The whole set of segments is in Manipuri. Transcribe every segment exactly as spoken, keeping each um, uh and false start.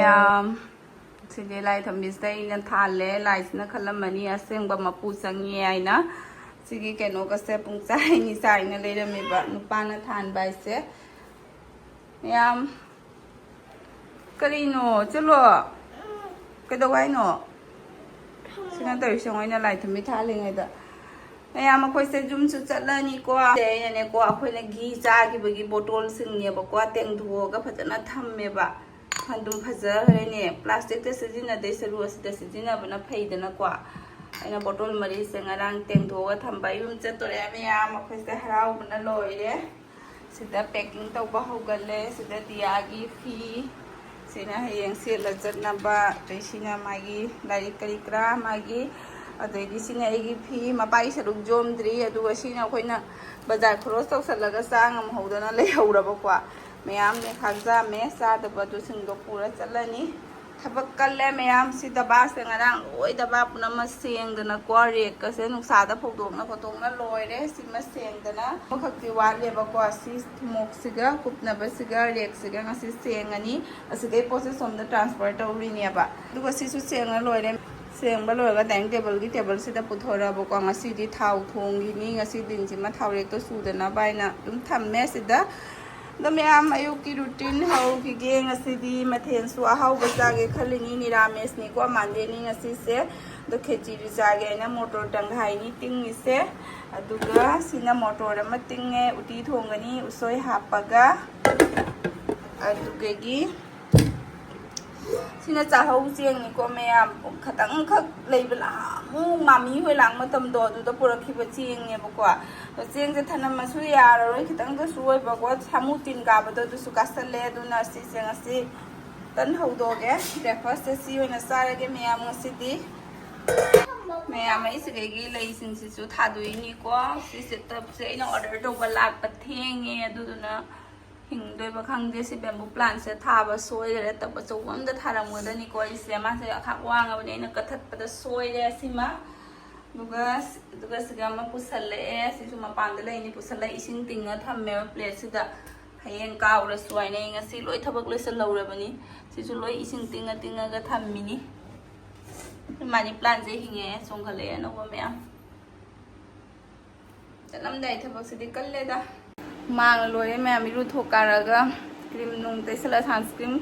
ꯌꯥꯝ ꯁꯤꯗꯤ ꯂꯥꯏ ꯊꯝꯕꯤꯁꯤꯗ ꯑꯩꯅ ꯊꯥꯜꯂꯦ꯫ ꯂꯥꯏꯁꯤꯅ ꯈꯜꯂꯝꯃꯅꯤ ꯑꯁꯦꯡꯕ ꯃꯄꯨ ꯆꯪꯉꯦ ꯍꯥꯏꯅ꯫ ꯁꯤꯒꯤ ꯀꯩꯅꯣꯒꯁꯦ ꯄꯨꯡꯆꯥꯏꯅꯤ ꯆꯥꯏꯅ ꯂꯩꯔꯝꯃꯤꯕ ꯅꯨꯄꯥꯅ ꯊꯥꯟꯕ ꯍꯥꯏꯁꯦ꯫ ꯃꯌꯥꯝ, ꯀꯔꯤꯅꯣ? ꯆꯠꯂꯣ꯫ ꯀꯩꯗꯧ ꯍꯥꯏꯅꯣ? ꯁꯤꯅ ꯇꯧꯔꯤꯁꯦ ꯌꯦꯡꯉꯣ, ꯑꯩꯅ ꯂꯥꯏ ꯊꯝꯕꯤ ꯊꯥꯜꯂꯤꯉꯩꯗ꯫ ꯃꯌꯥꯝ, ꯑꯩꯈꯣꯏꯁꯦ ꯌꯨꯝꯁꯨ ꯆꯠꯂꯅꯤꯀꯣ꯫ ꯑꯩꯅꯅꯦꯀꯣ, ꯑꯩꯈꯣꯏꯅ ꯘꯤ ꯆꯥꯈꯤꯕꯒꯤ ꯕꯣꯇꯣꯜꯁꯤꯡꯅꯦꯕꯀꯣ, ꯇꯦꯡꯊꯣꯛꯑꯒ ꯐꯖꯅ ꯊꯝꯃꯦꯕ꯫ ꯑꯗꯨꯝ ꯐꯖꯈ꯭ꯔꯦꯅꯦ꯫ ꯄ꯭ꯂꯥꯁꯇꯤꯛꯇ ꯁꯤꯖꯤꯟꯅꯗꯣꯏ ꯁꯔꯨꯛ ꯑꯁꯤꯗ ꯁꯤꯖꯤꯟꯅꯕꯅ ꯐꯩꯗꯅꯀꯣ꯫ ꯑꯩꯅ ꯕꯣꯇꯣꯜ ꯃꯔꯤꯁꯦ ꯉꯔꯥꯡ ꯇꯦꯡꯊꯣꯛꯑꯒ ꯊꯝꯕ꯫ ꯌꯨꯝ ꯆꯠꯇꯣꯔꯦ ꯃꯌꯥꯝ, ꯑꯩꯈꯣꯏꯁꯦ ꯍꯔꯥꯎꯕꯅ ꯂꯣꯏꯔꯦ꯫ ꯁꯤꯗ packing ꯇꯧꯕ ꯍꯧꯒꯠꯂꯦ꯫ ꯁꯤꯗ ꯗꯤꯌꯥꯒꯤ ꯐꯤ, ꯁꯤꯅ ꯍꯌꯦꯡ ꯁꯦꯠꯂ ꯆꯠꯅꯕ, ꯑꯗꯩ ꯁꯤꯅ ꯃꯥꯒꯤ ꯂꯥꯏꯔꯤꯛ ꯀꯔꯤ ꯀꯔꯥ ꯃꯥꯒꯤ, ꯑꯗꯩꯗꯤ ꯁꯤꯅ ꯑꯩꯒꯤ ꯐꯤ, ꯃꯄꯥꯒꯤ ꯁꯔꯨꯛ ꯌꯣꯝꯗ꯭ꯔꯤ꯫ ꯑꯗꯨꯒ ꯁꯤꯅ ꯑꯩꯈꯣꯏꯅ ꯕꯖꯥꯔ ꯈꯣꯔꯣꯁ ꯇꯧꯁꯜꯂꯒ ꯆꯥ ꯉꯝꯍꯧꯗꯅ ꯂꯩꯍꯧꯔꯕꯀꯣ꯫ ꯃꯌꯥꯝꯅ ꯈꯥꯛꯆꯥꯝꯃꯦ, ꯆꯥꯗꯕꯗꯨꯁꯤꯡꯗꯣ ꯄꯨꯔ ꯆꯠꯂꯅꯤ꯫ ꯊꯕꯛ ꯀꯜꯂꯦ ꯃꯌꯥꯝ꯫ ꯁꯤ ꯗꯕꯥꯁꯦ ꯉꯔꯥꯡ ꯂꯣꯏ ꯗꯕꯥ ꯄꯨꯝꯅꯃꯛ ꯁꯦꯡꯗꯅꯀꯣ, ꯔꯦꯛꯀꯁꯦ ꯅꯨꯡꯁꯥꯗ ꯐꯧꯗꯣꯛꯅ ꯈꯣꯠꯇꯣꯛꯅ ꯂꯣꯏꯔꯦ꯫ ꯁꯤꯃ ꯁꯦꯡꯗꯅ ꯑꯃꯈꯛꯇꯤ ꯋꯥꯠꯂꯦꯕꯀꯣ꯫ ꯁꯤ ꯊꯨꯝꯃꯣꯛꯁꯤꯒ ꯀꯨꯞꯅꯕꯁꯤꯒ ꯔꯦꯛꯁꯤꯒ ꯉꯁꯤ ꯁꯦꯡꯉꯅꯤ꯫ ꯑꯁꯤꯗꯩ ꯄꯣꯠꯁꯦ ꯁꯣꯝꯗ transfer ꯇꯧꯔꯤꯅꯦꯕ꯫ ꯑꯗꯨꯒ ꯁꯤꯁꯨ ꯁꯦꯡꯉ ꯂꯣꯏꯔꯦ꯫ ꯁꯦꯡꯕ ꯂꯣꯏꯔꯒ dining table ꯒꯤ table ꯁꯤꯗ ꯄꯨꯊꯣꯔꯛꯑꯕꯀꯣ꯫ ꯉꯁꯤꯗꯤ ꯊꯥꯎ ꯊꯣꯡꯈꯤꯅꯤ꯫ ꯉꯁꯤ ꯗꯤꯟꯁꯤꯃ ꯊꯥꯎꯔꯦꯛꯇꯣ ꯆꯨꯗꯅꯕ ꯍꯥꯏꯅ ꯑꯗꯨꯝ ꯊꯝꯃꯦ ꯁꯤꯗ꯫ ꯑꯗꯣ ꯃꯌꯥꯝ, ꯑꯌꯨꯛꯀꯤ routine ꯍꯧꯈꯤꯒꯦ꯫ ꯉꯁꯤꯗꯤ ꯃꯊꯦꯜꯁꯨ ꯑꯍꯥꯎꯕ ꯆꯥꯒꯦ ꯈꯜꯂꯤꯅꯤ꯫ ꯅꯤꯔꯥꯃꯦꯁꯅꯤꯀꯣ, Monday ꯅꯤ ꯉꯁꯤꯁꯦ꯫ ꯑꯗꯣ ꯈꯦꯆꯤꯗꯤ ꯆꯥꯒꯦ ꯍꯥꯏꯅ ꯃꯣꯇꯣꯔ ꯇꯪꯈꯥꯏꯅꯤ ꯇꯤꯡꯉꯤꯁꯦ꯫ ꯑꯗꯨꯒ ꯁꯤꯅ ꯃꯣꯇꯣꯔ ꯑꯃ ꯇꯤꯡꯉꯦ, ꯎꯇꯤ ꯊꯣꯡꯒꯅꯤ ꯎꯁꯣꯏ ꯍꯥꯞꯄꯒ꯫ ꯑꯗꯨꯗꯒꯤ ꯁꯤꯅ ꯆꯥꯛꯍꯧ ꯆꯦꯡꯅꯤꯀꯣ ꯃꯌꯥꯝ, ꯈꯇꯪꯈꯛ ꯂꯩꯕ꯫ ꯅꯍꯥꯟꯃꯨꯛ ꯃꯥꯃꯤ ꯍꯣꯏ ꯂꯥꯛ ꯃꯇꯝꯗꯣ ꯑꯗꯨꯗ ꯄꯨꯔꯛꯈꯤꯕ ꯆꯦꯡꯅꯦꯕꯀꯣ꯫ ꯑꯗꯣ ꯆꯦꯡꯁꯦ ꯊꯅꯝꯃꯁꯨ ꯌꯥꯔꯔꯣꯏ, ꯈꯤꯇꯪꯗꯁꯨ ꯑꯣꯏꯕꯀꯣ, ꯁꯥꯃꯨ ꯇꯤꯟ ꯀꯥꯕꯗꯣ ꯑꯗꯨꯁꯨ ꯀꯥꯁꯜꯂꯦ꯫ ꯑꯗꯨꯅ ꯁꯤꯁꯦ ꯉꯁꯤ ꯇꯟ ꯍꯧꯗꯣꯛꯑꯒꯦ꯫ Breakfast ꯁꯦ ꯁꯤ ꯑꯣꯏꯅ ꯆꯥꯔꯒꯦ ꯃꯌꯥꯝ ꯉꯁꯤꯗꯤ꯫ ꯃꯌꯥꯝ, ꯑꯩ ꯁꯤꯗꯒꯤ ꯂꯩꯁꯤꯡꯁꯤꯁꯨ ꯊꯥꯗꯣꯛꯏꯅꯤꯀꯣ꯫ ꯁꯤꯁꯦ ꯇꯞꯁꯦ ꯑꯩꯅ order ꯇꯧꯕ ꯂꯥꯛꯄ ꯊꯦꯡꯉꯦ, ꯑꯗꯨꯗꯨꯅ ꯍꯤꯡꯗꯣꯏꯕ ꯈꯪꯗꯦ꯫ ꯁꯤ bamboo plant ꯁꯦ ꯊꯥꯕ ꯁꯣꯏꯈꯔꯦ꯫ ꯇꯞ ꯑꯆꯧꯕ ꯑꯝꯗ ꯊꯥꯔꯝꯒꯗꯅꯤꯀꯣ ꯑꯩꯁꯦ꯫ ꯃꯥꯁꯦ ꯑꯈꯥꯛ ꯋꯥꯡꯉꯕꯅꯤ, ꯑꯩꯅ ꯀꯛꯊꯠꯄꯗ ꯁꯣꯏꯔꯦ ꯁꯤꯃ꯫ ꯑꯗꯨꯒ, ꯑꯗꯨꯒ ꯁꯤꯒ ꯑꯃ ꯄꯨꯁꯜꯂꯛꯑꯦ꯫ ꯁꯤꯁꯨ ꯃꯄꯥꯟꯗ ꯂꯩꯅꯤ, ꯄꯨꯁꯜꯂꯛꯑꯦ꯫ ꯏꯁꯤꯡ ꯇꯤꯡꯉ ꯊꯝꯃꯦꯕ plate ꯁꯤꯗ꯫ ꯍꯌꯦꯡ ꯀꯥꯎꯔꯁꯨ ꯍꯥꯏꯅ ꯑꯩ ꯉꯁꯤ ꯂꯣꯏ ꯊꯕꯛ ꯂꯣꯏꯁꯤꯜꯍꯧꯔꯕꯅꯤ꯫ ꯁꯤꯁꯨ ꯂꯣꯏ ꯏꯁꯤꯡ ꯇꯤꯡꯉ ꯇꯤꯡꯉꯒ ꯊꯝꯃꯤꯅꯤ꯫ ꯏꯃꯥꯅꯤ ꯄ꯭ꯂꯥꯟꯁꯦ ꯍꯤꯡꯉꯛꯑꯦ, ꯆꯣꯡꯈꯠꯂꯛꯑꯦ ꯑꯅꯧꯕ ꯃꯌꯥꯝ꯫ ꯆꯠꯂꯝꯗꯥꯏ ꯊꯕꯛꯁꯤꯗꯤ ꯀꯜꯂꯦꯗ꯫ ꯍꯨꯃꯥꯡꯅ ꯂꯣꯏꯔꯦ ꯃꯌꯥꯝ, ꯏꯔꯨ ꯊꯣꯛ ꯀꯥꯔꯒ ꯀ꯭ꯔꯤꯝ ꯅꯨꯡ ꯇꯩꯁꯜꯂ, ꯁꯟꯁꯀ꯭ꯔꯤꯟ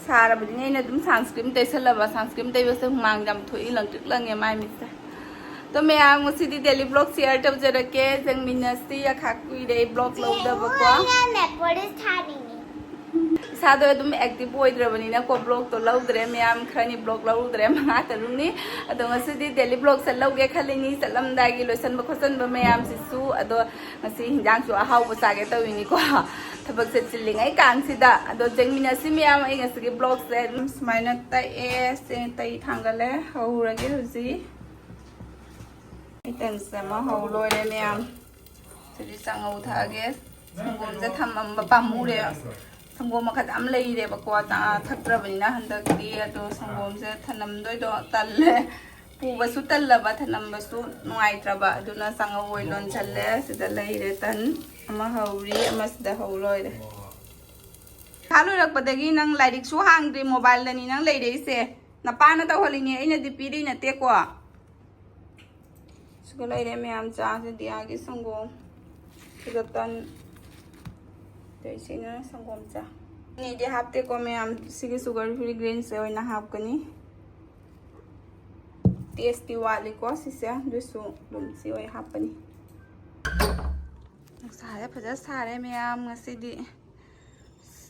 ꯁꯥꯔꯕꯅꯤꯅ ꯑꯩꯅ ꯑꯗꯨꯝ ꯁꯟꯁꯀ꯭ꯔꯤꯟ ꯇꯩꯁꯜꯂꯕ꯫ ꯁꯟꯁꯀ꯭ꯔꯤꯟ ꯇꯩꯕꯁꯦ ꯍꯨꯃꯥꯡ ꯌꯥꯝ ꯊꯣꯛꯏ, ꯂꯪꯇ꯭ꯔꯤꯛ ꯂꯪꯉꯦ ꯃꯥꯏ ꯃꯤꯠꯁꯦ꯫ ꯑꯗꯣ ꯃꯌꯥꯝ, ꯉꯁꯤꯗꯤ daily vlog share ꯇꯧꯖꯔꯛꯀꯦ꯫ ꯖꯦꯡꯃꯤꯟꯅꯁꯤ ꯑꯈꯥꯛ ꯀꯨꯏꯔꯦ ꯑꯩ vlog ꯂꯧꯗꯕꯀꯣ꯫ ꯏꯁꯥꯗꯣ ꯑꯗꯨꯝ active ꯑꯣꯏꯗ꯭ꯔꯕꯅꯤꯅꯀꯣ, vlogꯇꯣ ꯂꯧꯗ꯭ꯔꯦ ꯃꯌꯥꯝ, ꯈꯔꯅꯤ vlog ꯂꯧꯔꯨꯗ꯭ꯔꯦ, ꯃꯉꯥ ꯇꯔꯨꯛꯅꯤ꯫ ꯑꯗꯣ ꯉꯁꯤꯗꯤ daily vlogꯁꯦ ꯂꯧꯒꯦ ꯈꯜꯂꯤꯅꯤ꯫ ꯆꯠꯂꯝꯗꯥꯏꯒꯤ ꯂꯣꯏꯁꯟꯕ ꯈꯣꯠꯆꯟꯕ ꯃꯌꯥꯝꯁꯤꯁꯨ꯫ ꯑꯗꯣ ꯉꯁꯤ ꯍꯤꯟꯖꯥꯡꯁꯨ ꯑꯍꯥꯎꯕ ꯆꯥꯒꯦ ꯇꯧꯋꯤꯅꯤꯀꯣ, ꯊꯕꯛꯁꯦ ꯆꯤꯜꯂꯤꯉꯩ ꯀꯥꯟꯁꯤꯗ꯫ ꯑꯗꯣ ꯖꯦꯡꯃꯤꯟꯅꯁꯤ ꯃꯌꯥꯝ, ꯑꯩ ꯉꯁꯤꯒꯤ vlogꯁꯦ ꯑꯗꯨꯝ ꯁꯨꯃꯥꯏꯅ ꯇꯛꯑꯦ꯫ ꯁꯦ ꯇꯩ ꯊꯥꯡꯒꯠꯂꯦ, ꯍꯧꯔꯒꯦ ꯍꯧꯖꯤꯛ꯫ ꯑꯩ ꯇꯟꯁꯦ ꯑꯃ ꯍꯧ ꯂꯣꯏꯔꯦ ꯃꯌꯥꯝ꯫ ꯁꯤꯗꯤ ꯆꯥꯉꯧ ꯊꯛꯑꯒꯦ꯫ ꯁꯪꯒꯣꯝꯁꯦ ꯊꯝꯃꯝꯕ ꯄꯥꯝꯃꯨꯔꯦ꯫ ꯁꯪꯒꯣꯝ ꯃꯈꯜ ꯌꯥꯝ ꯂꯩꯔꯦꯕꯀꯣ, ꯆꯥ ꯊꯛꯇ꯭ꯔꯕꯅꯤꯅ ꯍꯟꯗꯛꯇꯤ꯫ ꯑꯗꯣ ꯁꯪꯒꯣꯝꯁꯦ ꯊꯅꯝꯗꯣꯏꯗꯣ ꯇꯜꯂꯦ꯫ ꯄꯨꯕꯁꯨ ꯇꯜꯂꯕ, ꯊꯅꯝꯕꯁꯨ ꯅꯨꯡꯉꯥꯏꯇ꯭ꯔꯕ꯫ ꯑꯗꯨꯅ ꯆꯥꯉꯧ ꯑꯣꯏ ꯂꯣꯟꯁꯜꯂꯦ꯫ ꯁꯤꯗ ꯂꯩꯔꯦ ꯇꯟ꯫ ꯑꯃ ꯍꯧꯔꯤ, ꯑꯃꯁꯤꯗ ꯍꯧ ꯂꯣꯏꯔꯦ꯫ ꯄꯩꯈꯥ ꯂꯣꯏꯔꯛꯄꯗꯒꯤ ꯅꯪ ꯂꯥꯏꯔꯤꯛꯁꯨ ꯍꯥꯡꯗ꯭ꯔꯤ, mobileꯗꯅꯤ ꯅꯪ ꯂꯩꯔꯛꯏꯁꯦ꯫ ꯅꯄꯥꯅ ꯇꯧꯍꯜꯂꯤꯅꯦ, ꯑꯩꯅꯗꯤ ꯄꯤꯔꯤ ꯅꯠꯇꯦꯀꯣ꯫ ꯁꯤꯒ ꯂꯩꯔꯦ ꯃꯌꯥꯝ ꯆꯥꯁꯦ꯫ ꯗꯤꯌꯥꯒꯤ ꯁꯪꯒꯣꯝ, ꯁꯤꯒ ꯇꯟ, ꯑꯗꯩ ꯁꯤꯅ ꯁꯪꯒꯣꯝ ꯆꯥ꯫ ꯆꯤꯅꯤꯗꯤ ꯍꯥꯞꯇꯦꯀꯣ ꯃꯌꯥꯝ, ꯁꯤꯒꯤ sugar free greenꯁꯦ ꯑꯣꯏꯅ ꯍꯥꯞꯀꯅꯤ꯫ Tasteꯇꯤ ꯋꯥꯠꯂꯤꯀꯣ ꯁꯤꯁꯦ, ꯑꯗꯨꯁꯨ ꯑꯗꯨꯝ ꯁꯤ ꯑꯣꯏꯅ ꯍꯥꯞꯄꯅꯤ꯫ ꯅꯨꯡꯁꯥꯁꯦ ꯐꯖꯅ ꯁꯥꯔꯦ ꯃꯌꯥꯝ ꯉꯁꯤꯗꯤ꯫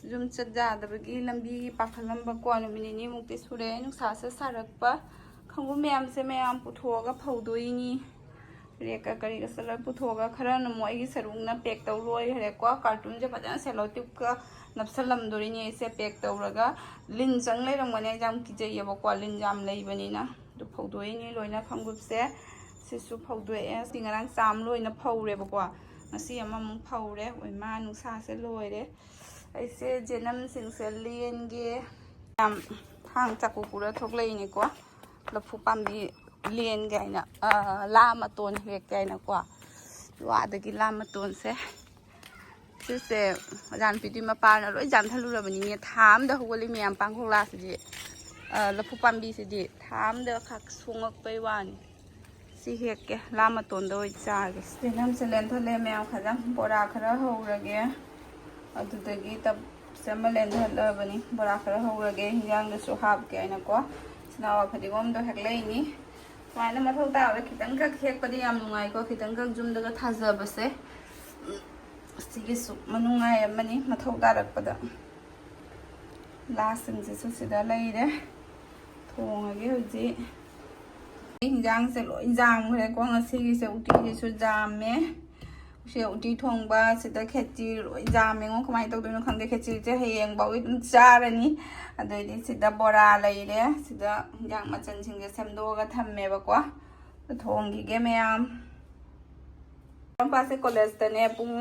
ꯌꯨꯝ ꯆꯠ ꯌꯥꯗꯕꯒꯤ ꯂꯝꯕꯤꯒꯤ ꯄꯥꯈꯠꯂꯝꯕꯀꯣ, ꯅꯨꯃꯤꯠ ꯅꯤꯅꯤꯃꯨꯛꯇꯤ ꯁꯨꯔꯦ ꯅꯨꯡꯁꯥꯁꯦ ꯁꯥꯔꯛꯄ꯫ ꯈꯣꯡꯒꯨꯝ ꯃꯌꯥꯝꯁꯦ ꯃꯌꯥꯝ ꯄꯨꯊꯣꯛꯑꯒ ꯐꯧꯗꯣꯏꯅꯤ꯫ ꯔꯦꯛꯀ ꯀꯔꯤꯒ ꯆꯠꯂꯒ ꯄꯨꯊꯣꯛꯑꯒ ꯈꯔꯅ ꯑꯃꯨꯛ ꯑꯩꯒꯤ ꯁꯔꯨꯛꯅ pack ꯇꯧ ꯂꯣꯏꯈ꯭ꯔꯦꯀꯣ꯫ Cartonꯁꯦ ꯐꯖꯅ cellotapeꯀ ꯅꯞꯁꯜꯂꯝꯗꯣꯔꯤꯅꯤ ꯑꯩꯁꯦ pack ꯇꯧꯔꯒ꯫ ꯂꯤꯟ ꯆꯪ ꯂꯩꯔꯝꯒꯅꯤ, ꯑꯩꯁꯦ ꯌꯥꯝ ꯀꯤꯖꯩꯌꯦꯕꯀꯣ, ꯂꯤꯟ ꯌꯥꯝ ꯂꯩꯕꯅꯤꯅ꯫ ꯑꯗꯨ ꯐꯧꯗꯣꯛꯏꯅꯤ ꯂꯣꯏꯅ ꯈꯣꯡꯒꯨꯞꯁꯦ꯫ ꯁꯤꯁꯨ ꯐꯧꯗꯣꯛꯑꯦ꯫ ꯁꯤ ꯉꯔꯥꯡ ꯆꯥꯝ ꯂꯣꯏꯅ ꯐꯧꯔꯦꯕꯀꯣ꯫ ꯉꯁꯤ ꯑꯃꯃꯨꯛ ꯐꯧꯔꯦ꯫ ꯑꯣꯏꯃꯥ, ꯅꯨꯡꯁꯥꯁꯦ ꯂꯣꯏꯔꯦ꯫ ꯑꯩꯁꯦ ꯖꯦꯅꯝꯁꯤꯡꯁꯦ ꯂꯦꯟꯒꯦ꯫ ꯌꯥꯝ ꯊꯥꯡ ꯆꯥꯛꯀꯨ ꯄꯨꯔ ꯊꯣꯛꯂꯛꯏꯅꯤꯀꯣ꯫ ꯂꯐꯨ ꯄꯥꯝꯕꯤ ꯂꯦꯟꯒꯦ ꯍꯥꯏꯅ, ꯑ, ꯂꯥ ꯃꯇꯣꯟ ꯍꯦꯛꯀꯦ ꯍꯥꯏꯅꯀꯣ꯫ ꯋꯥꯗꯒꯤ ꯂꯥ ꯃꯇꯣꯟꯁꯦ ꯁꯤꯁꯦ ꯑꯣꯖꯥ ꯅꯨꯄꯤꯗꯨꯒꯤ ꯃꯄꯥꯅ ꯂꯣꯏ ꯌꯥꯟꯊꯠꯂꯨꯔꯕꯅꯤꯅꯦ꯫ ꯊꯥ ꯑꯃꯗ ꯍꯧꯒꯠꯂꯤ ꯃꯌꯥꯝ, ꯄꯥꯡꯈꯣꯛꯂꯥꯁꯤꯗꯤ꯫ ꯑ, ꯂꯐꯨ ꯄꯥꯝꯕꯤꯁꯤꯗꯤ ꯊꯥ ꯑꯃꯗ ꯈꯛ ꯁꯣꯡꯉꯛꯄꯩ ꯋꯥꯅꯤ꯫ ꯁꯤ ꯍꯦꯛꯀꯦ, ꯂꯥ ꯃꯇꯣꯟꯗ ꯑꯣꯏ ꯆꯥꯒꯦ꯫ ꯆꯦꯅꯝꯁꯦ ꯂꯦꯟꯊꯠꯂꯦ ꯃꯌꯥꯝ, ꯈꯤꯇꯪ ꯕꯣꯔꯥ ꯈꯔ ꯍꯧꯔꯒꯦ꯫ ꯑꯗꯨꯗꯒꯤ ꯇꯞꯁꯦ ꯑꯃ ꯂꯦꯟꯊꯠꯂꯕꯅꯤ, ꯕꯣꯔꯥ ꯈꯔ ꯍꯧꯔꯒꯦ꯫ ꯍꯤꯟꯖꯥꯡꯗꯁꯨ ꯍꯥꯞꯀꯦ ꯍꯥꯏꯅꯀꯣ꯫ ꯁꯤꯅꯥꯋꯥ ꯐꯗꯤꯒꯣꯝꯗꯣ ꯍꯦꯛꯂꯛꯏꯅꯤ꯫ ꯁꯨꯃꯥꯏꯅ ꯃꯊꯧ ꯇꯥꯕꯗ ꯈꯤꯇꯪꯈꯛ ꯍꯦꯛꯄꯗꯤ ꯌꯥꯝ ꯅꯨꯡꯉꯥꯏꯀꯣ, ꯈꯤꯇꯪꯈꯛ ꯌꯨꯝꯗꯒ ꯊꯥꯖꯕꯁꯦ꯫ ꯎꯝ, ꯁꯤꯒꯤꯁꯨ ꯃꯅꯨꯡꯉꯥꯏ ꯑꯃꯅꯤ ꯃꯊꯧ ꯇꯥꯔꯛꯄꯗ꯫ ꯂꯥꯁꯤꯡꯁꯤꯁꯨ ꯁꯤꯗ ꯂꯩꯔꯦ꯫ ꯊꯣꯡꯉꯒꯦ ꯍꯧꯖꯤꯛ꯫ ꯍꯤꯟꯖꯥꯡꯁꯦ ꯂꯣꯏ ꯌꯥꯝꯈ꯭ꯔꯦꯀꯣ꯫ ꯉꯁꯤꯒꯤꯁꯦ ꯎꯇꯤꯁꯤꯁꯨ ꯌꯥꯝꯃꯦ꯫ ꯁꯤꯗ ꯎꯇꯤ ꯊꯣꯡꯕ, ꯁꯤꯗ ꯈꯦꯆꯤ, ꯂꯣꯏ ꯌꯥꯝꯃꯦꯉꯣ꯫ ꯀꯃꯥꯏꯅ ꯇꯧꯗꯣꯏꯅꯣ ꯈꯪꯗꯦ꯫ ꯈꯦꯆꯤꯁꯦ ꯍꯌꯦꯡ ꯐꯥꯎꯒꯤ ꯑꯗꯨꯝ ꯆꯥꯔꯅꯤ꯫ ꯑꯗꯩꯗꯤ ꯁꯤꯗ ꯕꯣꯔꯥ ꯂꯩꯔꯦ꯫ ꯁꯤꯗ ꯍꯤꯟꯖꯥꯡ ꯃꯆꯜꯁꯤꯡꯁꯦ ꯁꯦꯝꯗꯣꯛꯑꯒ ꯊꯝꯃꯦꯕꯀꯣ꯫ ꯑꯗꯨ ꯊꯣꯡꯈꯤꯒꯦ ꯃꯌꯥꯝ꯫ ꯏꯆꯥꯅꯨꯄꯥꯁꯦ ꯀꯣꯂꯦꯖꯇꯅꯦ ꯄꯨꯡ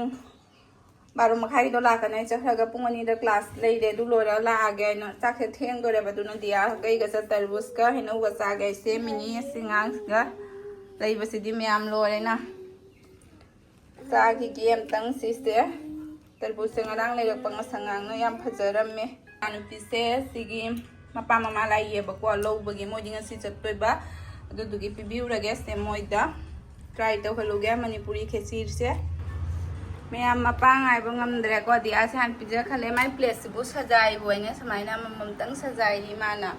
ꯕꯥꯔꯣ ꯃꯈꯥꯏꯒꯤꯗꯣ ꯂꯥꯛꯀꯅꯤ꯫ ꯑꯩ ꯆꯠꯈ꯭ꯔꯒ ꯄꯨꯡ ꯑꯅꯤꯗ ꯀ꯭ꯂꯥꯁ ꯂꯩꯔꯦ꯫ ꯑꯗꯨ ꯂꯣꯏꯔꯒ ꯂꯥꯛꯑꯒꯦ ꯍꯥꯏꯅ ꯆꯥꯛꯁꯦ ꯊꯦꯡꯗꯣꯔꯦꯕ꯫ ꯑꯗꯨꯅ ꯗꯤꯌꯥꯒꯩꯒ ꯆꯠ ꯇꯔꯕꯨꯖꯀ ꯍꯩꯅꯧꯒ ꯆꯥꯒꯦ ꯑꯩ ꯁꯦꯝꯃꯤꯅꯤ꯫ ꯑꯁꯤ ꯑꯉꯥꯡꯁꯤꯒ ꯂꯩꯕꯁꯤꯗꯤ ꯃꯌꯥꯝ ꯂꯣꯏꯔꯦꯅ꯫ ꯆꯥꯈꯤꯒꯦ ꯑꯝꯇꯪ ꯁꯤꯁꯦ꯫ ꯇꯔꯕꯨꯖꯁꯦ ꯉꯔꯥꯡ ꯂꯩꯔꯛꯄ ꯉꯁꯪ ꯉꯥꯡꯅ ꯌꯥꯝ ꯐꯖꯔꯝꯃꯦ꯫ ꯏꯆꯥꯅꯨꯄꯤꯁꯦ ꯁꯤꯒꯤ ꯃꯄꯥ ꯃꯃꯥ ꯂꯥꯛꯏꯌꯦꯕꯀꯣ, ꯂꯧꯕꯒꯤ꯫ ꯃꯣꯏꯗꯤ ꯉꯁꯤ ꯆꯠꯇꯣꯏꯕ꯫ ꯑꯗꯨꯗꯨꯒꯤ ꯄꯤꯕꯤꯔꯨꯔꯒꯦ ꯁꯦ ꯃꯣꯏꯗ꯫ ꯇ꯭ꯔꯥꯏ ꯇꯧꯍꯜꯂꯨꯒꯦ ꯃꯅꯤꯄꯨꯔꯤ ꯈꯦꯆꯤꯁꯦ꯫ ꯃꯌꯥꯝ ꯃꯄꯥ ꯉꯥꯏꯕ ꯉꯝꯗ꯭ꯔꯦꯀꯣ꯫ ꯗꯤꯌꯥꯁꯦ ꯍꯥꯟꯅ ꯄꯤꯖꯈꯜꯂꯦ꯫ ꯃꯥꯏ ꯄ꯭ꯂꯦꯠꯁꯤꯕꯨ ꯁꯖꯥꯏꯕꯨ ꯍꯥꯏꯅ ꯁꯨꯃꯥꯏꯅ ꯑꯃꯃꯝꯇꯪ ꯁꯖꯥꯏꯔꯤ ꯃꯥꯅ꯫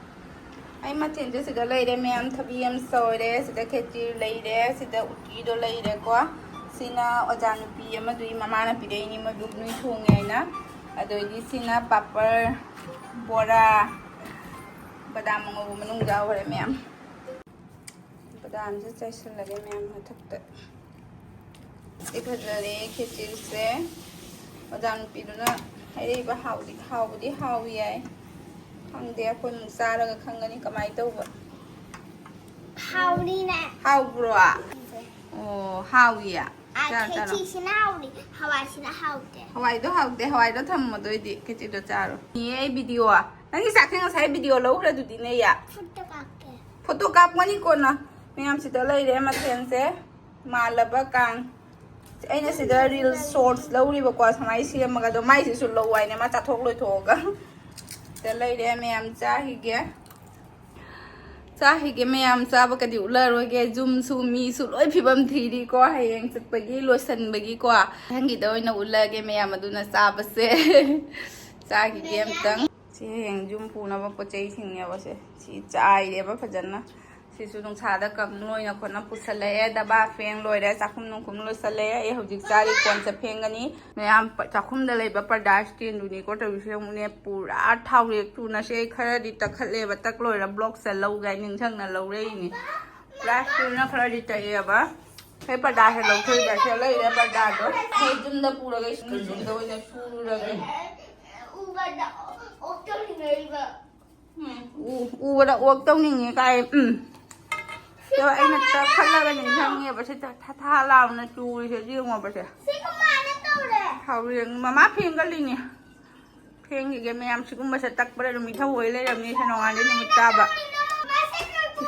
ꯑꯩ ꯃꯊꯦꯜꯁꯦ ꯁꯤꯗ ꯂꯩꯔꯦ ꯃꯌꯥꯝ꯫ ꯊꯕꯤ ꯑꯃ ꯁꯣꯏꯔꯦ, ꯁꯤꯗ ꯈꯦꯆꯤ ꯂꯩꯔꯦ, ꯁꯤꯗ ꯎꯇꯤꯗꯣ ꯂꯩꯔꯦꯀꯣ꯫ ꯁꯤꯅ ꯑꯣꯖꯥ ꯅꯨꯄꯤ ꯑꯃꯗꯨꯒꯤ ꯃꯃꯥꯅ ꯄꯤꯔꯛꯏꯅꯤ, ꯃꯣꯏ ꯕꯨꯛ ꯅꯨꯏ ꯊꯣꯡꯉꯦ ꯍꯥꯏꯅ꯫ ꯑꯗꯩꯗꯤ ꯁꯤꯅ ꯄꯥꯄꯔ, ꯕꯣꯔꯥ, ꯕꯗꯥꯝ ꯑꯉꯧꯕ ꯃꯅꯨꯡꯗ ꯌꯥꯎꯈ꯭ꯔꯦ ꯃꯌꯥꯝ꯫ ꯕꯗꯥꯝꯁꯦ ꯆꯥꯏꯁꯤꯜꯂꯒꯦ ꯃꯌꯥꯝ ꯃꯊꯛꯇ꯫ ꯁꯤ ꯐꯖꯔꯦ ꯈꯦꯆꯤꯁꯦ꯫ ꯑꯣꯖꯥ ꯅꯨꯄꯤꯗꯨꯅ ꯍꯥꯏꯔꯛꯏꯕ ꯍꯥꯎꯗꯤ, ꯍꯥꯎꯕꯨꯗꯤ ꯍꯥꯎꯏ ꯍꯥꯏ꯫ ꯈꯪꯗꯦ, ꯑꯩꯈꯣꯏ ꯑꯃꯨꯛ ꯆꯥꯔꯒ ꯈꯪꯒꯅꯤ ꯀꯃꯥꯏꯅ ꯇꯧꯕ꯫ ꯍꯥꯎꯅꯤꯅꯦ꯫ ꯍꯥꯎꯕ꯭ꯔꯣ? ꯑꯣ, ꯍꯥꯎꯏꯌꯦ꯫ ꯆꯥꯔꯣ, ꯆꯥꯔꯣ꯫ ꯈꯦꯆꯤꯁꯤꯅ ꯍꯥꯎꯅꯤ, ꯍꯋꯥꯏꯁꯤꯅ ꯍꯥꯎꯇꯦ꯫ ꯍꯋꯥꯏꯗꯣ ꯍꯥꯎꯇꯦ, ꯍꯋꯥꯏꯗꯣ ꯊꯝꯃꯣ꯫ ꯑꯗꯨ ꯑꯣꯏꯗꯤ ꯈꯦꯆꯤꯗꯣ ꯆꯥꯔꯣ꯫ ꯌꯦ, ꯑꯩ ꯚꯤꯗꯤꯑꯣ꯫ ꯅꯪꯒꯤ ꯆꯥꯛꯁꯦ ꯉꯁꯥꯏ ꯚꯤꯗꯤꯑꯣ ꯂꯧꯈ꯭ꯔꯗꯨꯗꯤ ꯅꯦꯌꯥ꯫ ꯐꯨꯠꯇ ꯀꯥꯞꯀꯦ꯫ ꯐꯣꯇꯣ ꯀꯥꯞꯄꯅꯤ ꯀꯣꯟꯅ꯫ ꯃꯌꯥꯝꯁꯤꯗ ꯂꯩꯔꯦ ꯃꯊꯦꯜꯁꯦ꯫ ꯃꯥꯜꯂꯕ ꯀꯥꯡ꯫ ꯑꯩꯅ ꯁꯤꯗ ꯔꯤꯜꯁ ꯁꯣꯔꯠꯁ ꯂꯧꯔꯤꯕꯀꯣ, ꯁꯨꯃꯥꯏꯅ ꯁꯦꯝꯃꯒ ꯑꯗꯣ ꯃꯥꯏꯁꯤꯁꯨ ꯂꯧ ꯍꯥꯏꯅꯦ, ꯃꯥ ꯆꯥꯊꯣꯛ ꯂꯣꯏꯊꯣꯛꯑꯒ꯫ ꯁꯤꯗ ꯂꯩꯔꯦ ꯃꯌꯥꯝ, ꯆꯥꯈꯤꯒꯦ꯫ ꯆꯥꯈꯤꯒꯦ ꯃꯌꯥꯝ, ꯆꯥꯕ ꯀꯗꯤ ꯎꯠꯂꯔꯣꯏꯒꯦ꯫ ꯌꯨꯝꯁꯨ ꯃꯤꯁꯨ ꯂꯣꯏ ꯐꯤꯕꯝ ꯊꯤꯔꯤꯀꯣ, ꯍꯌꯦꯡ ꯆꯠꯄꯒꯤ ꯂꯣꯏꯁꯟꯕꯒꯤꯀꯣ꯫ ꯃꯊꯪꯒꯤꯗ ꯑꯣꯏꯅ ꯎꯠꯂꯒꯦ ꯃꯌꯥꯝ, ꯑꯗꯨꯅ ꯆꯥꯕꯁꯦ꯫ ꯆꯥꯈꯤꯒꯦ ꯑꯝꯇꯪ꯫ ꯁꯤ ꯍꯌꯦꯡ ꯌꯨꯝ ꯄꯨꯅꯕ ꯄꯣꯠ ꯆꯩꯁꯤꯡꯅꯦꯕ ꯁꯦ꯫ ꯁꯤ ꯆꯥꯏꯔꯦꯕ ꯐꯖꯅ꯫ ꯁꯤꯁꯨ ꯅꯨꯡꯁꯥꯗ ꯀꯪ ꯂꯣꯏꯅ ꯈꯣꯠꯅ ꯄꯨꯁꯜꯂꯛꯑꯦ꯫ ꯗꯕꯥ ꯐꯦꯡ ꯂꯣꯏꯔꯦ, ꯆꯥꯛꯈꯨꯝ ꯅꯨꯡꯈꯨꯝ ꯂꯣꯏꯁꯜꯂꯛꯑꯦ꯫ ꯑꯩ ꯍꯧꯖꯤꯛ ꯆꯥꯔꯤ, ꯀꯣꯟ ꯆꯠ ꯐꯦꯡꯒꯅꯤ꯫ ꯃꯌꯥꯝ ꯄ-, ꯆꯥꯛꯈꯨꯝꯗ ꯂꯩꯕ ꯄꯔꯗꯥ ꯁ꯭ꯇꯦꯟꯗꯨꯅꯤꯀꯣ ꯇꯧꯔꯤꯁꯦ꯫ ꯌꯦꯡꯉꯨꯅꯦ, ꯄꯨꯔꯥ ꯊꯥꯎꯔꯦꯛ ꯊꯨꯅ ꯁꯦ꯫ ꯑꯩ ꯈꯔꯗꯤ ꯇꯛꯈꯠꯂꯦꯕ, ꯇꯛ ꯂꯣꯏꯔ ꯕ꯭ꯂꯣꯛꯁꯦ ꯂꯧꯒꯦ ꯅꯤꯡꯁꯤꯡꯅ ꯂꯧꯔꯛꯏꯅꯤ꯫ ꯄꯨꯔꯥ ꯁ꯭ꯇꯦꯟꯅ ꯈꯔꯗꯤ ꯇꯛꯑꯦꯕ꯫ ꯑꯩ ꯄꯔꯗꯥꯁꯦ ꯂꯧꯊꯣꯛꯏꯕ, ꯁꯦ ꯂꯩꯔꯦ ꯄꯔꯗꯥꯗꯣ꯫ ꯑꯩ ꯌꯨꯝꯗ ꯄꯨꯔꯒ ꯏꯁꯤꯡ ꯃꯦꯆꯤꯟꯗ ꯑꯣꯏꯅ ꯁꯨꯔꯨꯔꯒꯦ꯫ ꯎꯕꯗ ꯑꯣꯛ ꯇꯧꯅꯤꯡꯉꯛꯏꯕ꯫ ꯎꯝ, ꯎ-, ꯎꯕꯗ ꯑꯣꯛ ꯇꯧꯅꯤꯡꯉꯦ ꯀꯥꯏ꯫ ꯎꯝ꯫ ꯁꯤꯕꯨ ꯑꯩꯅ ꯇꯛꯈꯠꯂꯒ ꯅꯤꯡꯁꯤꯡꯉꯦꯕ ꯁꯤ ꯊꯥ ꯊꯥ ꯂꯥꯎꯅ ꯆꯨꯔꯤꯁꯦ, ꯌꯦꯡꯉꯣꯕꯁꯦ꯫ ꯁꯤ ꯀꯃꯥꯏꯅ ꯇꯧꯔꯦ? ꯍꯧꯔꯦ꯫ ꯃꯃꯥ ꯐꯦꯡꯒꯜꯂꯤꯅꯦ꯫ ꯐꯦꯡꯈꯤꯒꯦ ꯃꯌꯥꯝ꯫ ꯁꯤꯒꯨꯝꯕꯁꯦ ꯇꯛꯄꯗ ꯑꯗꯨꯝ ꯏꯊꯧ ꯑꯣꯏ ꯂꯩꯔꯝꯅꯤ꯫ ꯁꯦ ꯅꯣꯡꯉꯥꯟꯗꯩ ꯅꯨꯃꯤꯠ ꯇꯥꯕ꯫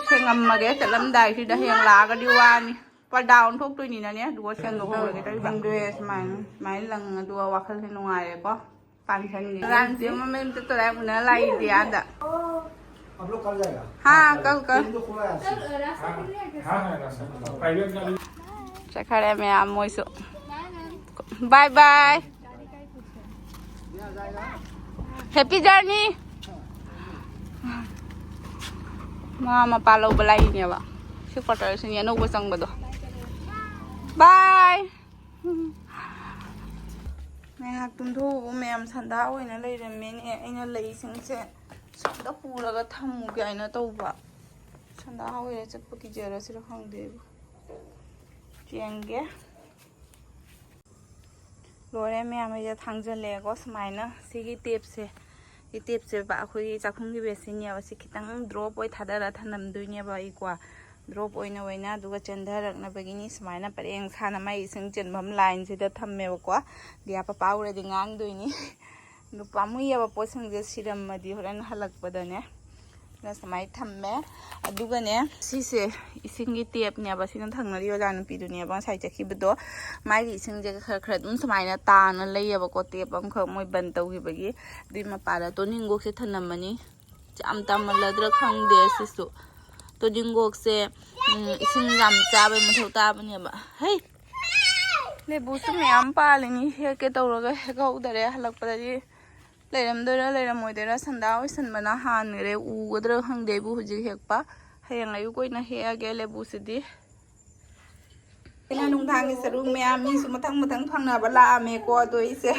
ꯁꯦꯡꯉꯝꯃꯒꯦ ꯆꯠꯂꯝꯗꯥꯏꯁꯤꯗ, ꯍꯌꯦꯡ ꯂꯥꯛꯑꯒꯗꯤ ꯋꯥꯅꯤ꯫ ꯄꯔꯗꯥ ꯑꯣꯟꯊꯣꯛꯇꯣꯏꯅꯤꯅꯅꯦ, ꯑꯗꯨꯒ ꯁꯦꯡꯗꯣꯛꯍꯧꯔꯒꯦ ꯇꯧꯔꯤꯕ꯫ ꯈꯪꯗꯣꯏꯅꯦ ꯁꯨꯃꯥꯏꯅ, ꯁꯨꯃꯥꯏꯅ ꯂꯪꯉ ꯑꯗꯨꯒ ꯋꯥꯈꯜꯁꯦ ꯅꯨꯡꯉꯥꯏꯔꯦꯀꯣ꯫ ꯄꯥꯟꯁꯟꯒꯦ꯫ ꯔꯥꯟꯁꯦ ꯃꯃꯩ ꯑꯝꯇ ꯇꯣꯔꯥꯏ ꯎꯅ ꯂꯥꯛꯏꯗꯤ ꯑꯥꯗ꯫ ꯍꯥ, ꯀꯛ, ꯀꯛ꯫ ꯆꯠꯈꯔꯦ ꯃꯌꯥꯝ ꯃꯣꯏꯁꯨ꯫ ꯕꯥꯏ ꯕꯥꯏ꯫ Happy journey꯫ ꯃꯥ ꯃꯄꯥ ꯂꯧꯕ ꯂꯥꯛꯏꯅꯦꯕ꯫ ꯁꯤ ꯀ꯭ꯋꯥꯇꯔꯁꯤꯅꯤ ꯑꯅꯧꯕ ꯆꯪꯕꯗꯣ꯫ ꯕꯥꯏ꯫ ꯉꯥꯏꯍꯥꯛ ꯇꯨꯝꯊꯣꯛꯎꯕ ꯃꯌꯥꯝ ꯁꯟꯗꯥ ꯑꯣꯏꯅ ꯂꯩꯔꯝꯃꯦꯅꯦ꯫ ꯑꯩꯅ ꯂꯩꯁꯤꯡꯁꯦ ꯁꯣꯝꯗ ꯄꯨꯔꯒ ꯊꯝꯃꯨꯒꯦ ꯍꯥꯏꯅ ꯇꯧꯕ꯫ ꯁꯟꯗꯥ ꯑꯣꯏꯔ ꯆꯠꯄ ꯀꯤꯖꯔꯁꯤꯔ ꯈꯪꯗꯦꯕ꯫ ꯌꯦꯡꯒꯦ꯫ ꯂꯣꯏꯔꯦ ꯃꯌꯥꯝ, ꯑꯩꯁꯦ ꯊꯥꯡꯖꯜꯂꯛꯑꯦꯀꯣ ꯁꯨꯃꯥꯏꯅ꯫ ꯁꯤꯒꯤ ꯇꯦꯞꯁꯦ, ꯁꯤ ꯇꯦꯞꯁꯦ ꯕ-, ꯑꯩꯈꯣꯏꯒꯤ ꯆꯥꯛꯈꯨꯝꯒꯤ ꯕꯦꯁꯤꯟꯅꯦꯕ꯫ ꯁꯤ ꯈꯤꯇꯪ ꯗ꯭ꯔꯣꯞ ꯑꯣꯏ ꯊꯥꯗꯔ ꯊꯅꯝꯗꯣꯏꯅꯦꯕ ꯑꯩꯀꯣ꯫ ꯗ꯭ꯔꯣꯞ ꯑꯣꯏꯅ ꯑꯣꯏꯅ, ꯑꯗꯨꯒ ꯆꯦꯟꯊꯔꯛꯅꯕꯒꯤꯅꯤ ꯁꯨꯃꯥꯏꯅ ꯄꯔꯦꯡ ꯁꯥꯅ ꯃꯥꯏ ꯏꯁꯤꯡ ꯆꯦꯟꯐꯝ ꯂꯥꯏꯟꯁꯤꯗ ꯊꯝꯃꯦꯕꯀꯣ꯫ ꯗꯤꯌꯥ ꯄꯄꯥ ꯎꯔꯗꯤ ꯉꯥꯡꯗꯣꯏꯅꯤ꯫ ꯑꯗꯨ ꯄꯥꯝꯃꯨꯏꯌꯦꯕ ꯄꯣꯠꯁꯤꯡꯁꯦ ꯁꯤꯔꯝꯃꯗꯤ ꯍꯣꯔꯦꯟ ꯍꯜꯂꯛꯄꯗꯅꯦ꯫ ꯁꯨꯃꯥꯏꯅ ꯊꯝꯃꯦ꯫ ꯑꯗꯨꯒꯅꯦ, ꯁꯤꯁꯦ ꯏꯁꯤꯡꯒꯤ ꯇꯦꯞꯅꯦꯕ, ꯁꯤꯅ ꯊꯪꯅꯔꯤ ꯑꯣꯖꯥ ꯅꯨꯄꯤꯗꯨꯅꯦꯕ ꯉꯁꯥꯏ ꯆꯠꯈꯤꯕꯗꯣ꯫ ꯃꯥꯒꯤ ꯏꯁꯤꯡꯁꯦ ꯈꯔ ꯈꯔ ꯑꯗꯨꯝ ꯁꯨꯃꯥꯏꯅ ꯇꯥꯅ ꯂꯩꯌꯦꯕꯀꯣ, ꯇꯦꯞ ꯑꯃꯈꯛ ꯃꯣꯏ ꯕꯟ ꯇꯧꯈꯤꯕꯒꯤ꯫ ꯑꯗꯨꯏ ꯃꯄꯥꯗ ꯇꯣꯅꯤꯡꯈꯣꯛꯁꯦ ꯊꯝꯂꯝꯃꯅꯤ꯫ ꯌꯥꯝ ꯇꯥꯃꯜꯂꯗ꯭ꯔꯥ ꯈꯪꯗꯦ ꯁꯤꯁꯨ꯫ ꯇꯣꯅꯤꯡꯈꯣꯛꯁꯦ, ꯎꯝ, ꯏꯁꯤꯡ ꯌꯥꯝ ꯆꯥꯕꯩ ꯃꯊꯧ ꯇꯥꯕꯅꯦꯕ꯫ ꯍꯩ! ꯂꯦꯕꯨꯁꯨ ꯃꯌꯥꯝ ꯄꯥꯜꯂꯤꯅꯤ, ꯍꯦꯛꯀꯦ ꯇꯧꯔꯒ ꯍꯦꯛꯍꯧꯗꯔꯦ꯫ ꯍꯜꯂꯛꯄꯗꯗꯤ ꯂꯩꯔꯝꯗꯣꯏꯔꯥ ꯂꯩꯔꯝꯃꯣꯏꯗꯣꯏꯔꯥ, ꯁꯟꯗꯥ ꯑꯣꯏꯁꯟꯕꯅ ꯍꯥꯟꯈ꯭ꯔꯦ꯫ ꯎꯒꯗ꯭ꯔꯥ ꯈꯪꯗꯦ ꯑꯩꯕꯨ ꯍꯧꯖꯤꯛ ꯍꯦꯛꯄ꯫ ꯍꯌꯦꯡ ꯑꯌꯨꯛ ꯑꯣꯏꯅ ꯍꯦꯛꯑꯒꯦ ꯂꯦꯕꯨꯁꯤꯗꯤ꯫ ꯑꯩꯅ ꯅꯨꯡꯗꯥꯡꯒꯤ ꯆꯔꯨ ꯃꯌꯥꯝ ꯃꯤꯁꯨ ꯃꯊꯪ ꯃꯊꯪ ꯐꯪꯅꯕ ꯂꯥꯛꯑꯝꯃꯦꯀꯣ꯫ ꯑꯗꯣ ꯑꯩꯁꯦ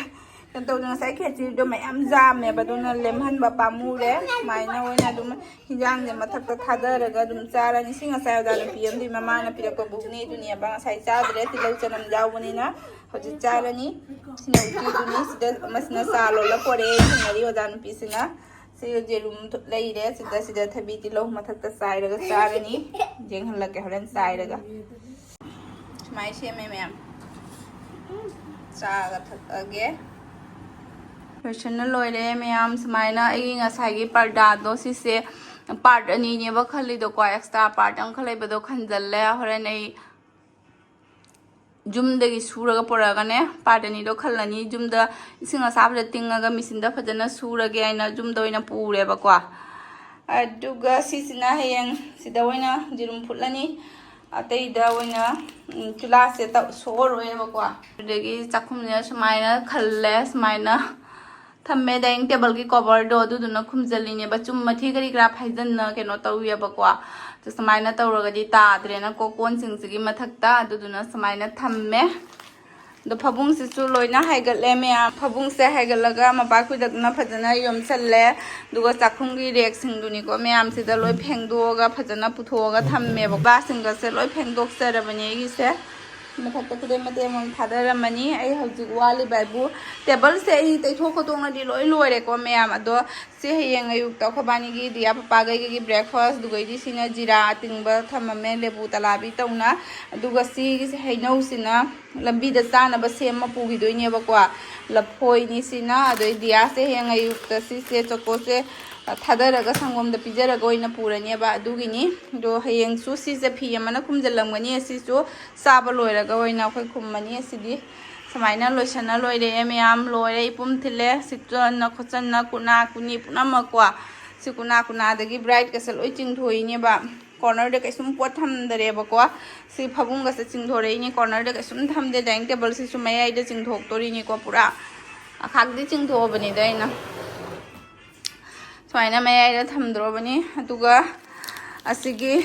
ꯀꯩꯅꯣ ꯇꯧꯗꯅ ꯉꯁꯥꯏ ꯈꯦꯆꯤꯗꯣ ꯃꯌꯥꯝ ꯌꯥꯝꯃꯦꯕ, ꯑꯗꯨꯅ ꯂꯦꯝꯍꯟꯕ ꯄꯥꯝꯃꯨꯔꯦ꯫ ꯁꯨꯃꯥꯏꯅ ꯑꯣꯏꯅ ꯑꯗꯨꯝ ꯍꯤꯟꯖꯥꯡꯁꯦ ꯃꯊꯛꯇ ꯊꯥꯗꯔꯒ ꯑꯗꯨꯝ ꯆꯥꯔꯅꯤ꯫ ꯁꯤ ꯉꯁꯥꯏ ꯑꯣꯖꯥ ꯅꯨꯄꯤ ꯑꯃꯗꯤ ꯃꯃꯥꯅ ꯄꯤꯔꯛꯄ ꯕꯨꯛꯅꯦ, ꯑꯗꯨꯅꯦꯕ ꯉꯁꯥꯏ ꯆꯥꯗ꯭ꯔꯦ, ꯇꯤꯜꯍꯧ ꯆꯅꯝ ꯌꯥꯎꯕꯅꯤꯅ꯫ ꯍꯧꯖꯤꯛ ꯆꯥꯔꯅꯤ꯫ ꯁꯤꯅ ꯎꯇꯤꯗꯨꯅꯤ꯫ ꯁꯤꯗ ꯑꯃꯁꯤꯅ ꯆꯥ ꯂꯣꯜꯂ ꯄꯣꯔꯛꯑꯦ, ꯊꯦꯡꯅꯔꯤ ꯑꯣꯖꯥ ꯅꯨꯄꯤꯁꯤꯅ꯫ ꯁꯤ ꯌꯦꯔꯨꯝ ꯂꯩꯔꯦ꯫ ꯁꯤꯗ, ꯁꯤꯗ ꯊꯕꯤ ꯇꯤꯜꯍꯧ ꯃꯊꯛꯇ ꯆꯥꯏꯔꯒ ꯆꯥꯔꯅꯤ꯫ ꯌꯦꯡꯍꯜꯂꯛꯀꯦ ꯍꯣꯔꯦꯟ ꯆꯥꯏꯔꯒ꯫ ꯁꯨꯃꯥꯏꯅ ꯁꯦꯝꯃꯦ ꯃꯌꯥꯝ꯫ ꯆꯥꯒ ꯊꯛꯑꯒꯦ꯫ ꯂꯣꯏꯁꯟꯅ ꯂꯣꯏꯔꯦ ꯃꯌꯥꯝ꯫ ꯁꯨꯃꯥꯏꯅ ꯑꯩꯒꯤ ꯉꯁꯥꯏꯒꯤ ꯄꯔꯗꯥꯗꯣ, ꯁꯤꯁꯦ ꯄꯥꯔꯠ ꯑꯅꯤꯅꯦꯕ ꯈꯜꯂꯤꯗꯣꯀꯣ, ꯑꯦꯛꯁꯇ꯭ꯔꯥ ꯄꯥꯔꯠ ꯑꯃꯈꯛ ꯂꯩꯕꯗꯣ ꯈꯟꯖꯜꯂꯦ꯫ ꯍꯣꯔꯦꯟ ꯑꯩ ꯌꯨꯝꯗꯒꯤ ꯁꯨꯔꯒ ꯄꯨꯔꯛꯑꯒꯅꯦ, ꯄꯥꯔꯠ ꯑꯅꯤꯗꯣ ꯈꯜꯂꯅꯤ꯫ ꯌꯨꯝꯗ ꯏꯁꯤꯡ ꯑꯁꯥꯕꯗ ꯇꯤꯡꯉꯒ ꯃꯦꯆꯤꯟꯗ ꯐꯖꯅ ꯁꯨꯔꯒꯦ ꯍꯥꯏꯅ ꯌꯨꯝꯗ ꯑꯣꯏꯅ ꯄꯨꯔꯦꯕꯀꯣ꯫ ꯑꯗꯨꯒ ꯁꯤꯁꯤꯅ ꯍꯌꯦꯡ ꯁꯤꯗ ꯑꯣꯏꯅ ꯌꯦꯔꯨꯝ ꯐꯨꯠꯂꯅꯤ꯫ ꯑꯇꯩꯗ ꯑꯣꯏꯅ, ꯎꯝ, ꯆꯨꯂꯥꯁꯦ ꯇꯧ-, ꯁꯣꯛꯑꯔꯣꯏꯕꯀꯣ꯫ ꯑꯗꯨꯗꯒꯤ ꯆꯥꯛꯈꯨꯝꯁꯤꯅ ꯁꯨꯃꯥꯏꯅ ꯈꯜꯂꯦ, ꯁꯨꯃꯥꯏꯅ ꯊꯝꯃꯦ꯫ ꯗꯥꯏꯅꯤꯡ ꯇꯦꯕꯜꯒꯤ ꯀꯣꯚꯔꯗꯣ ꯑꯗꯨꯗꯨꯅ ꯈꯨꯝꯖꯤꯜꯂꯤꯅꯦꯕ꯫ ꯆꯨꯝ ꯃꯊꯤ ꯀꯔꯤ ꯀꯔꯥ ꯐꯥꯏꯖꯟꯅ ꯀꯩꯅꯣ ꯇꯧꯋꯦꯕꯀꯣ꯫ ꯑꯗꯨ ꯁꯨꯃꯥꯏꯅ ꯇꯧꯔꯒꯗꯤ ꯇꯥꯗ꯭ꯔꯦꯅꯀꯣ, ꯀꯣꯟꯁꯤꯡꯁꯤꯒꯤ ꯃꯊꯛꯇ꯫ ꯑꯗꯨꯗꯨꯅ ꯁꯨꯃꯥꯏꯅ ꯊꯝꯃꯦ꯫ ꯑꯗꯣ ꯐꯃꯨꯡꯁꯤꯁꯨ ꯂꯣꯏꯅ ꯍꯥꯏꯒꯠꯂꯦ ꯃꯌꯥꯝ꯫ ꯐꯃꯨꯡꯁꯦ ꯍꯥꯏꯒꯠꯂꯒ ꯃꯄꯥ ꯈꯨꯗꯛꯅ ꯐꯖꯅ ꯌꯣꯝꯁꯜꯂꯦ꯫ ꯑꯗꯨꯒ ꯆꯥꯛꯈꯨꯝꯒꯤ ꯔꯦꯛꯁꯤꯡꯗꯨꯅꯤꯀꯣ ꯃꯌꯥꯝꯁꯤꯗ ꯂꯣꯏ ꯐꯦꯡꯗꯣꯛꯑꯒ ꯐꯖꯅ ꯄꯨꯊꯣꯛꯑꯒ ꯊꯝꯃꯦꯕ꯫ ꯕꯥꯁꯤꯡꯒꯁꯦ ꯂꯣꯏ ꯐꯦꯡꯗꯣꯛꯆꯔꯕꯅꯦ ꯑꯩꯒꯤꯁꯦ꯫ ꯃꯊꯛꯇ ꯈꯨꯗꯩ ꯃꯇꯦꯛ ꯑꯃ ꯊꯥꯗꯔꯝꯃꯅꯤ꯫ ꯑꯩ ꯍꯧꯖꯤꯛ ꯋꯥꯠꯂꯤꯕ ꯍꯥꯏꯕꯨ ꯇꯦꯕꯜꯁꯦ ꯑꯩ ꯇꯩꯊꯣꯛ ꯈꯣꯠꯇꯣꯛꯅꯗꯤ ꯂꯣꯏ ꯂꯣꯏꯔꯦꯀꯣ ꯃꯌꯥꯝ꯫ ꯑꯗꯣ ꯁꯤ ꯍꯌꯦꯡ ꯑꯌꯨꯛꯇ ꯑꯩꯈꯣꯏ ꯕꯥꯅꯤꯒꯤ ꯗꯤꯌꯥ ꯄꯄꯥꯒꯩꯒꯤ ꯕ꯭ꯔꯦꯛꯐꯥꯁ꯫ ꯑꯗꯨꯒꯩꯗꯤ ꯁꯤꯅ ꯖꯤꯔꯥ ꯑꯇꯤꯡꯕ ꯊꯝꯃꯝꯃꯦ, ꯂꯦꯕꯨ ꯇꯂꯥꯕꯤ ꯇꯧꯅ꯫ ꯑꯗꯨꯒ ꯁꯤꯒꯤꯁꯦ ꯍꯩꯅꯧꯁꯤꯅ ꯂꯝꯕꯤꯗ ꯆꯥꯅꯕ ꯁꯦꯝꯃ ꯄꯨꯈꯤꯗꯣꯏꯅꯦꯕꯀꯣ꯫ ꯂꯐꯣꯏꯅꯤ ꯁꯤꯅ꯫ ꯑꯗꯩ ꯗꯤꯌꯥꯁꯦ ꯍꯌꯦꯡ ꯑꯌꯨꯛꯇ ꯁꯤꯁꯦ ꯆꯣꯀꯣꯁꯦ ꯊꯥꯗꯔꯒ ꯁꯪꯒꯣꯝꯗ ꯄꯤꯖꯔꯒ ꯑꯣꯏꯅ ꯄꯨꯔꯅꯦꯕ꯫ ꯑꯗꯨꯒꯤꯅꯤ꯫ ꯑꯗꯣ ꯍꯌꯦꯡꯁꯨ ꯁꯤꯁꯦ ꯐꯤ ꯑꯃꯅ ꯈꯨꯝꯖꯤꯜꯂꯝꯒꯅꯤ꯫ ꯑꯁꯤꯁꯨ ꯆꯥꯕ ꯂꯣꯏꯔꯒ ꯑꯣꯏꯅ ꯑꯩꯈꯣꯏ ꯈꯨꯝꯃꯅꯤ꯫ ꯑꯁꯤꯗꯤ ꯁꯨꯃꯥꯏꯅ ꯂꯣꯏꯁꯟꯅ ꯂꯣꯏꯔꯦ ꯃꯌꯥꯝ, ꯂꯣꯏꯔꯦ꯫ ꯏꯄꯨꯝ ꯊꯤꯜꯂꯦ꯫ ꯁꯤ ꯆꯟꯅ ꯈꯣꯠꯆꯟꯅ ꯀꯨꯅꯥ ꯀꯨꯅꯤ ꯄꯨꯝꯅꯃꯛꯀꯣ꯫ ꯁꯤ ꯀꯨꯅꯥ ꯀꯨꯅꯥꯗꯒꯤ ꯕ꯭ꯔꯥꯏꯠꯀꯁꯦ ꯂꯣꯏ ꯆꯤꯡꯊꯣꯛꯏꯅꯦꯕ꯫ ꯀꯣꯔꯅꯔꯗ ꯀꯩꯁꯨꯝ ꯄꯣꯠ ꯊꯝꯗꯔꯦꯕꯀꯣ꯫ ꯁꯤ ꯐꯃꯨꯡꯒꯁꯦ ꯆꯤꯡꯊꯣꯔꯛꯏꯅꯤ꯫ ꯀꯣꯔꯅꯔꯗ ꯀꯩꯁꯨꯝ ꯊꯝꯗꯦ꯫ ꯗꯥꯏꯅꯤꯡ ꯇꯦꯕꯜꯁꯤꯁꯨ ꯃꯌꯥꯏꯗ ꯆꯤꯡꯊꯣꯛꯇꯣꯔꯤꯅꯤꯀꯣ ꯄꯨꯔꯥ꯫ ꯑꯈꯥꯛꯗꯤ ꯆꯤꯡꯊꯣꯛꯑꯕꯅꯤꯗ ꯑꯩꯅ꯫ ꯁꯨꯃꯥꯏꯅ ꯃꯌꯥꯏꯗ ꯊꯝꯗ꯭ꯔꯣꯕꯅꯤ꯫ ꯑꯗꯨꯒ ꯑꯁꯤꯒꯤ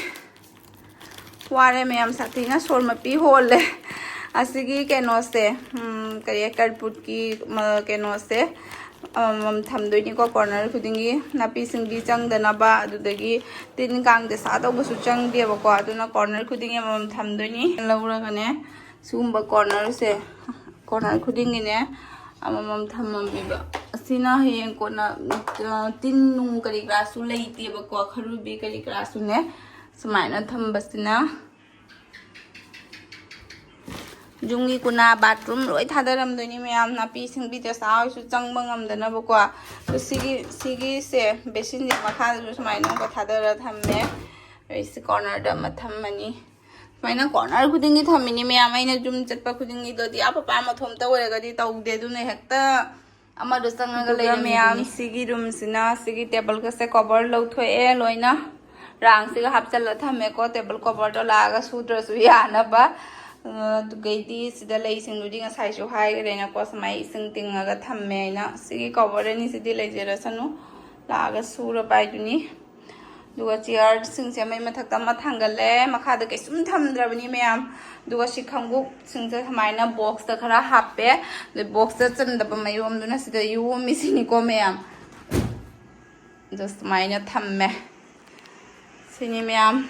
ꯋꯥꯔꯦ ꯃꯌꯥꯝ, ꯁꯥꯊꯤꯅ ꯁꯣꯔ ꯃꯄꯤ ꯍꯣꯜꯂꯦ꯫ ꯑꯁꯤꯒꯤ ꯀꯩꯅꯣꯁꯦ, ꯎꯝ, ꯀꯔꯤ, ꯀꯔꯄꯨꯠꯀꯤ, ꯃ-, ꯀꯩꯅꯣꯁꯦ ꯑꯃꯃꯝ ꯊꯝꯗꯣꯏꯅꯤꯀꯣ꯫ ꯀꯣꯔꯅꯔ ꯈꯨꯗꯤꯡꯒꯤ ꯅꯥꯄꯤ ꯁꯤꯡꯕꯤ ꯆꯪꯗꯅꯕ, ꯑꯗꯨꯗꯒꯤ ꯇꯤꯟ ꯀꯥꯡ ꯗꯁꯥ ꯇꯧꯕꯁꯨ ꯆꯪꯗꯦꯕꯀꯣ꯫ ꯑꯗꯨꯅ ꯀꯣꯔꯅꯔ ꯈꯨꯗꯤꯡꯒꯤ ꯑꯃꯃꯝ ꯊꯝꯗꯣꯏꯅꯤ꯫ ꯂꯧꯔꯒꯅꯦ, ꯁꯤꯒꯨꯝꯕ ꯀꯣꯔꯅꯔꯁꯦ, ꯀꯣꯔꯅꯔ ꯈꯨꯗꯤꯡꯒꯤꯅꯦ ꯑꯃꯃꯝ ꯊꯝꯃꯝꯃꯦꯕ꯫ ꯑꯁꯤꯅ ꯍꯌꯦꯡ ꯀꯣꯟꯅ, ꯑ, ꯇꯤꯟ ꯅꯨꯡ ꯀꯔꯤ ꯀꯔꯥꯁꯨ ꯂꯩꯇꯦꯕꯀꯣ, ꯈꯔꯨꯕꯤ ꯀꯔꯤ ꯀꯔꯥꯁꯨꯅꯦ꯫ ꯁꯨꯃꯥꯏꯅ ꯊꯝꯕꯁꯤꯅ ꯌꯨꯝꯒꯤ ꯀꯨꯅꯥ, ꯕꯥꯠꯔꯨꯝ ꯂꯣꯏ ꯊꯥꯗꯔꯝꯗꯣꯏꯅꯤ ꯃꯌꯥꯝ꯫ ꯅꯥꯄꯤ ꯁꯤꯡꯕꯤ ꯗꯁꯥ ꯍꯣꯏꯁꯨ ꯆꯪꯕ ꯉꯝꯗꯅꯕꯀꯣ꯫ ꯑꯗꯣ ꯁꯤꯒꯤ, ꯁꯤꯒꯤꯁꯦ ꯕꯦꯁꯤꯟꯁꯦ ꯃꯈꯥꯗꯁꯨ ꯁꯨꯃꯥꯏꯅ ꯑꯃꯨꯛꯀ ꯊꯥꯗꯔ ꯊꯝꯃꯦ꯫ ꯑꯩꯁꯤ ꯀꯣꯔꯅꯔꯗ ꯑꯃ ꯊꯝꯃꯅꯤ꯫ ꯁꯨꯃꯥꯏꯅ ꯀꯣꯔꯅꯔ ꯈꯨꯗꯤꯡꯒꯤ ꯊꯝꯃꯤꯅꯤ ꯃꯌꯥꯝ꯫ ꯑꯩꯅ ꯌꯨꯝ ꯆꯠꯄ ꯈꯨꯗꯤꯡꯒꯤꯗꯣ ꯗꯤꯌꯥ ꯄꯄꯥ ꯃꯊꯣꯝꯇ ꯑꯣꯏꯔꯒꯗꯤ ꯇꯧꯗꯦ꯫ ꯑꯗꯨꯅ ꯍꯦꯛꯇ ꯑꯃꯗꯣ ꯆꯪꯉꯒ ꯑꯗꯨꯒ ꯂꯩꯔꯝꯃꯤꯗꯨꯅꯤ꯫ ꯃꯌꯥꯝ, ꯁꯤꯒꯤ ꯔꯨꯝꯁꯤꯅ, ꯁꯤꯒꯤ ꯇꯦꯕꯜꯒꯁꯦ ꯀꯣꯚꯔ ꯂꯧꯊꯣꯛꯑꯦ ꯂꯣꯏꯅ꯫ ꯔꯥꯡꯁꯤꯒ ꯍꯥꯞꯆꯜꯂ ꯊꯝꯃꯦꯀꯣ, ꯇꯦꯕꯜ ꯀꯣꯚꯔꯗꯣ ꯂꯥꯛꯑꯒ ꯁꯨꯗ꯭ꯔꯁꯨ ꯌꯥꯅꯕ꯫ ꯑ, ꯑꯗꯨꯒꯩꯗꯤ ꯁꯤꯗ ꯂꯩꯁꯤꯡꯗꯨꯗꯤ ꯉꯁꯥꯏꯁꯨ ꯍꯥꯏꯈ꯭ꯔꯦꯅꯀꯣ, ꯁꯨꯃꯥꯏꯅ ꯏꯁꯤꯡ ꯇꯤꯡꯉꯒ ꯊꯝꯃꯦ ꯍꯥꯏꯅ꯫ ꯁꯤꯒꯤ ꯀꯣꯚꯔ ꯑꯅꯤꯁꯤꯗꯤ ꯂꯩꯖꯔꯁꯅꯨ, ꯂꯥꯛꯑꯒ ꯁꯨꯔꯕ ꯍꯥꯏꯗꯨꯅꯤ꯫ ꯑꯗꯨꯒ ꯆꯤꯌꯔꯁꯤꯡꯁꯦ ꯃꯩ ꯃꯊꯛꯇ ꯑꯃ ꯊꯥꯡꯒꯠꯂꯦ꯫ ꯃꯈꯥꯗ ꯀꯩꯁꯨꯝ ꯊꯝꯗ꯭ꯔꯕꯅꯤ ꯃꯌꯥꯝ꯫ ꯑꯗꯨꯒ ꯁꯤ ꯈꯣꯡꯎꯞꯁꯤꯡꯁꯦ ꯁꯨꯃꯥꯏꯅ ꯕꯣꯛꯁꯇ ꯈꯔ ꯍꯥꯞꯄꯦ꯫ ꯑꯗꯩ ꯕꯣꯛꯁꯇ ꯆꯟꯗꯕ ꯃꯌꯣꯝꯗꯨꯅ ꯁꯤꯗ ꯌꯣꯝꯃꯤꯁꯤꯅꯤꯀꯣ ꯃꯌꯥꯝ꯫ ꯑꯗꯣ ꯁꯨꯃꯥꯏꯅ ꯊꯝꯃꯦ꯫ ꯁꯤꯅꯤ ꯃꯌꯥꯝ꯫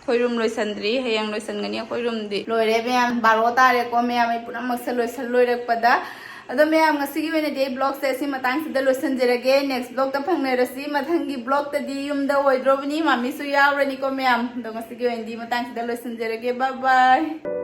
ꯑꯩꯈꯣꯏ ꯔꯨꯝ ꯂꯣꯏꯁꯟꯗ꯭ꯔꯤ, ꯍꯌꯦꯡ ꯂꯣꯏꯁꯟꯒꯅꯤ ꯑꯩꯈꯣꯏ ꯔꯨꯝꯗꯤ꯫ ꯂꯣꯏꯔꯦ ꯃꯌꯥꯝ, ꯕꯥꯔꯣ ꯇꯥꯔꯦꯀꯣ ꯃꯌꯥꯝ, ꯑꯩ ꯄꯨꯝꯅꯃꯛꯁꯦ ꯂꯣꯏꯁꯜ ꯂꯣꯏꯔꯛꯄꯗ꯫ ꯑꯗꯣ ꯃꯌꯥꯝ, ꯉꯁꯤꯒꯤ ꯑꯣꯏꯅꯗꯤ ꯑꯩ ꯕ꯭ꯂꯣꯒꯁꯦ ꯑꯁꯤ ꯃꯇꯥꯡꯁꯤꯗ ꯂꯣꯏꯁꯟꯖꯔꯒꯦ꯫ ꯅꯦꯛꯁ ꯕ꯭ꯂꯣꯒꯇ ꯐꯪꯅꯔꯁꯤ꯫ ꯃꯊꯪꯒꯤ ꯕ꯭ꯂꯣꯒꯇꯗꯤ ꯌꯨꯝꯗ ꯑꯣꯏꯗ꯭ꯔꯣꯕꯅꯤ, ꯃꯥꯃꯤꯁꯨ ꯌꯥꯎꯔꯅꯤꯀꯣ ꯃꯌꯥꯝ꯫ ꯑꯗꯣ ꯉꯁꯤꯒꯤ ꯑꯣꯏꯅꯗꯤ ꯃꯇꯥꯡꯁꯤꯗ ꯂꯣꯏꯁꯟꯖꯔꯒꯦ꯫ ꯕꯥꯏ ꯕꯥꯏ꯫